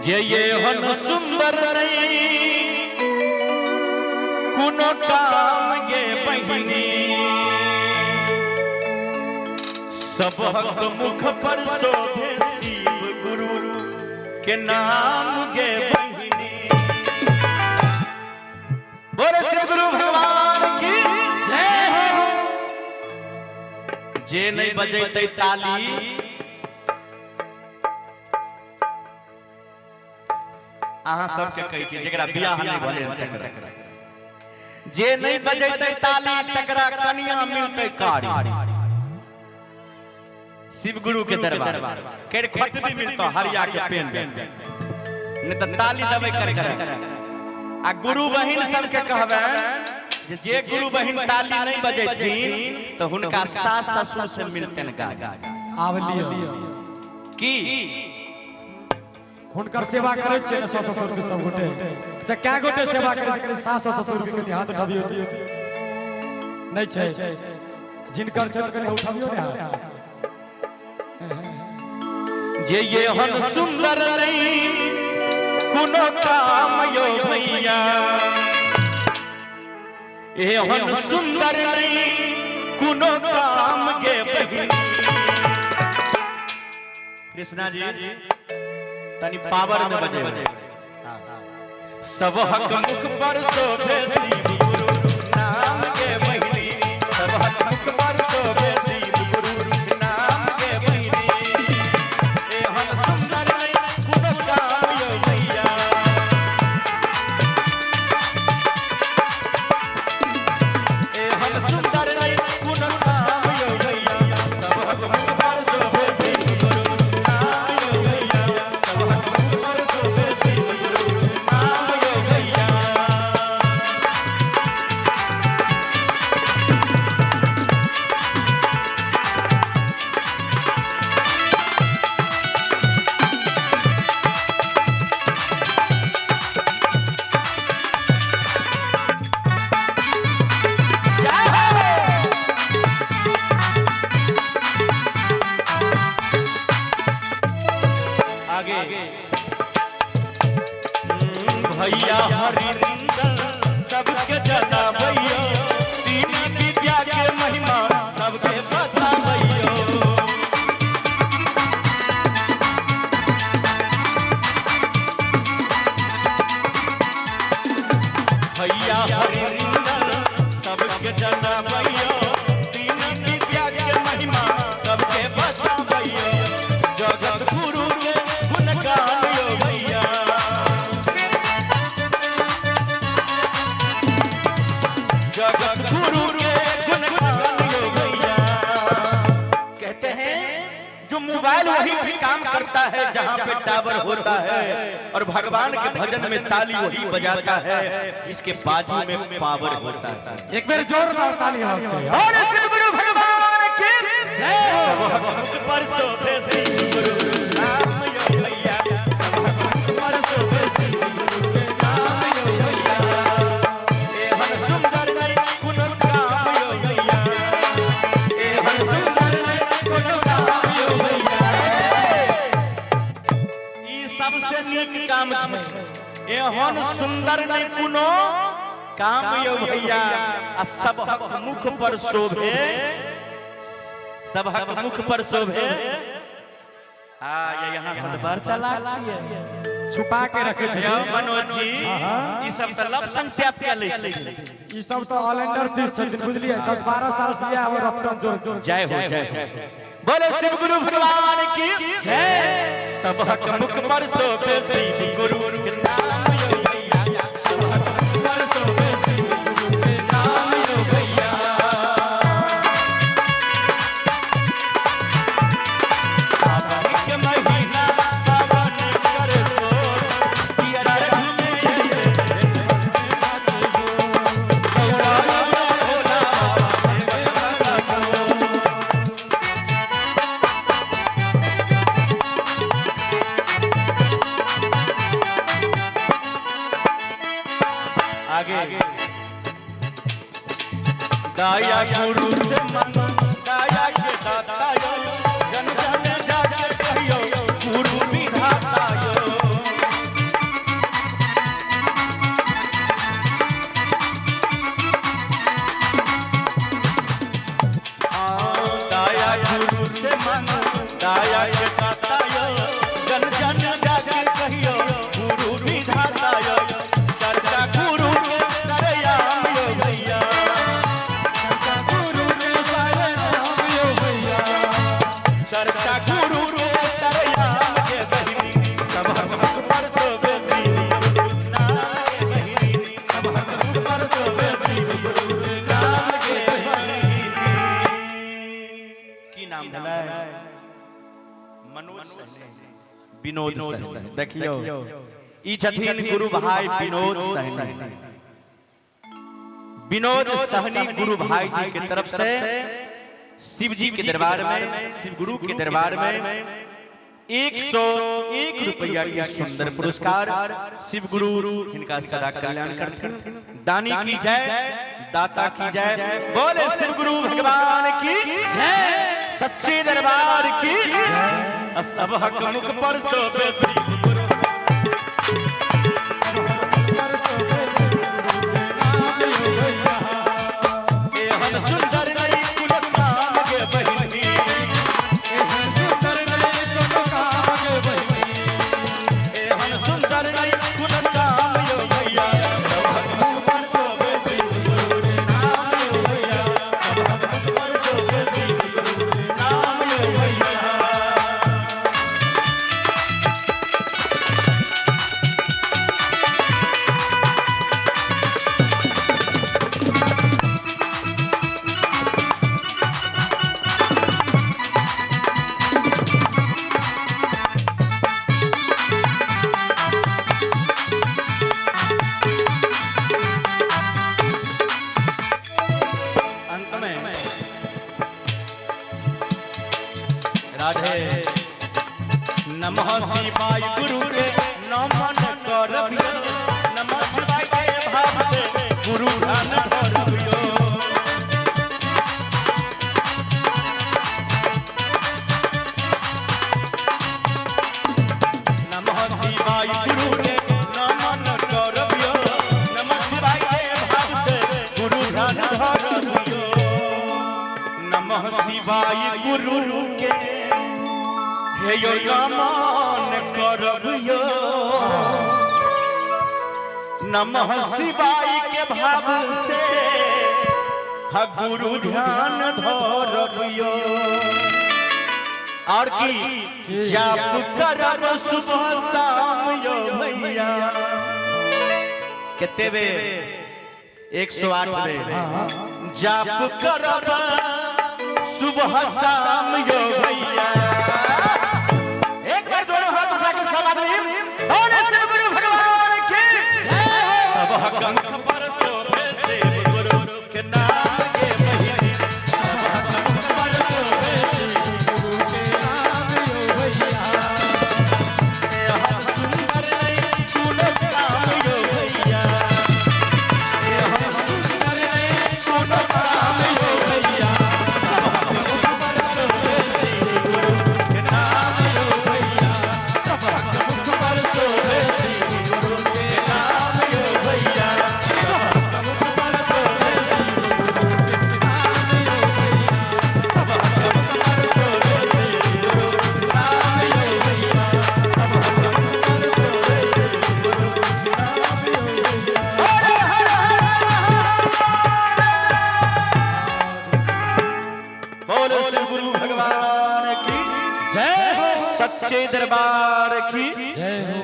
जे एहन सुंदर नहीं कोनो काम गे बहिनी, सबहक मुख पर शोभे शिव गुरु के नाम गे बहिनी। बोले शिव गुरु भगवान की जय हो। जे नहीं बजेतै ताली अहाँ सबके कहै छी जकरा बियाह नहि भेलै हन तकरा, जे नहि बजेतै ताली तकरा कनिया मिलतै कारी। शिव गुरु के दरबार केर खटनी मिलतो हरिया के पेन जाय, नहीं तऽ ताली दबै कर कर। आ गुरु बहिन सबके कहबै जे गुरु बहिन ताली नहीं बजेथिन तऽ हुनका सास ससुर से मिलतनि गाली। आब लिअ की हुनकर सेवा करै छियै ने सास ससुर के सब गोटे? अच्छा, कै गोटे सेवा करै छियै सास ससुर के? कनि हाथ उठाबियौ। नहि छै जिनकर छै कनि उठाबियौ ने हाथ। जे एहन सुंदर नहीं कोनो काम यो भैया, एहन सुंदर नहीं कोनो काम गे बहिनी। कृष्णा जी तनी पावर में बजे। सबहक मुख पर शोभे शिव गुरु नाम गे बहिनी, सबहक मुख पर शोभे शिव गुरु नाम गे बहिनी। एहन सुंदर नहीं कोनो काम यो भैया, एहन सुंदर नहीं कोनो काम यो भैया, सबहक मुख पर शोभे शिव गुरु नाम यो भैया, सबहक मुख पर शोभे शिव गुरु नाम यो भैया। जय हो। आगे भैया हरिंदर सबके जनाबैयो, तीन विद्या के महिमा सबके बताबैयो। भैया हरिंदर सबके जनाबैयो, तीन विद्या के महिमा सबके बताबैयो। जगत गुरु के गुणगान यो भैया, जगत गुरु के गुणगान यो भैया। कहते हैं जो मोबाइल वही भी काम करता है जहां पे टावर होता है, और भगवान के भजन में ताली वही बजाता है जिसके बाजू में पावर होता है। एक बेर जोरदार ताली होबाक चाही। और शिव गुरु भगवान की जय हो। पर शोभे शिव गुरु नाम यो भैया, पर शोभे शिव गुरु के नाम यो भैया। एहन सुंदर नहीं कोनो काम यो भैया, एहन सुंदर नहीं कोनो काम यो भैया। ई सबसे नीक काम छै, एहन सुंदर नहीं कोनो काम यो भैया, आ सबहक मुख पर शोभे, सबहक मुख पर शोभे। हाँ, ये यहाँ से बड़ चालाक छियै। छुपा के रखे यौ छथिन। मनोज जी, ई सब तऽ लपसन टैप के लै छै। ई सब तऽ ऑलराउंडर पीस छथिन, बुझलियै? 10-12 साल से इएह हमर अपन जोर जोर। जय हो, जय हो। बोले शिव गुरु भगवान की जय। सबहक मुख पर शोभे शिव गुरु के नाम यो भैया, सबहक मुख पर शोभे शिव गुरु के नाम यो भैया। सावन के महीना पवन कर सोर, जियरा झूमे ऐसे गौरा गौरा भोला बाबा के भगवान। आगे दाया गुरु से मांगो दाया के दाता यो, जन जन जाके कहियो गुरु विधाता यो। विनोद सहनी। देखियो ई छथिन गुरु भाई विनोद सहनी। विनोद सहनी गुरु भाई जी के तरफ से शिव जी के दरबार में, शिव गुरु के दरबार में 101 रुपया के सुंदर पुरस्कार। शिव गुरु इनका सदा कल्याण करते। दानी की जय, दाता की जय। बोले शिव गुरु भगवान की जय, सच्चे दरबार की जय। सब हक मुख पर शोभे शिव गुरु। एहन सुंदर नहीं कुल काम गे बहिनी, एहन सुंदर नहीं कुल काम यो भैया। सब हक मुख पर शोभे शिव गुरु के नाम यो भैया। सब हक मुख पर शोभे शिव गुरु के नाम यो भैया। अंत में राधे नमः शिवाय गुरु के नमन करबियो, नमः शिवाय के भाव से गुरु ध्यान धरबियो। नमः शिवाय गुरु के नमन करबियो, नमः शिवाय के भाव से गुरु ध्यान धरबियो। नमः शिवाय गुरु के हे यो नमन करबियो, नमः शिवाय के भाव से हा गुरु ध्यान धरबियो। और की जाप करब सुबह शाम यो भैया। कितने बेर? 108 बेर जाप करब सुबह शाम यो भैया। एक बार दोनों हाथ उठा के सब आदमी बोले शिव गुरु भगवान की। सब कंख पर शोभे शिव गुरु के नाम के बहिनी, सब कंख पर शोभे शिव गुरु के नाम यो भैया। एहन सुंदर नहीं कुल काम यो भैया, एहन सुंदर नहीं कुल काम यो भैया। सब कंख पर शोभे शिव गुरु के नाम यो भैया। सब कंख पर शोभे शिव गुरु के नाम यो भैया। सब कंख पर शोभे शिव गुरु के नाम यो भैया। सब कंख पर शोभे शिव गुरु के नाम यो भैया। सब कंख पर शोभे शिव गुरु के नाम यो भैया। हर हर हर। बोलो शिव गुरु भगवान की जय हो, सच्चे दरबार की जय हो।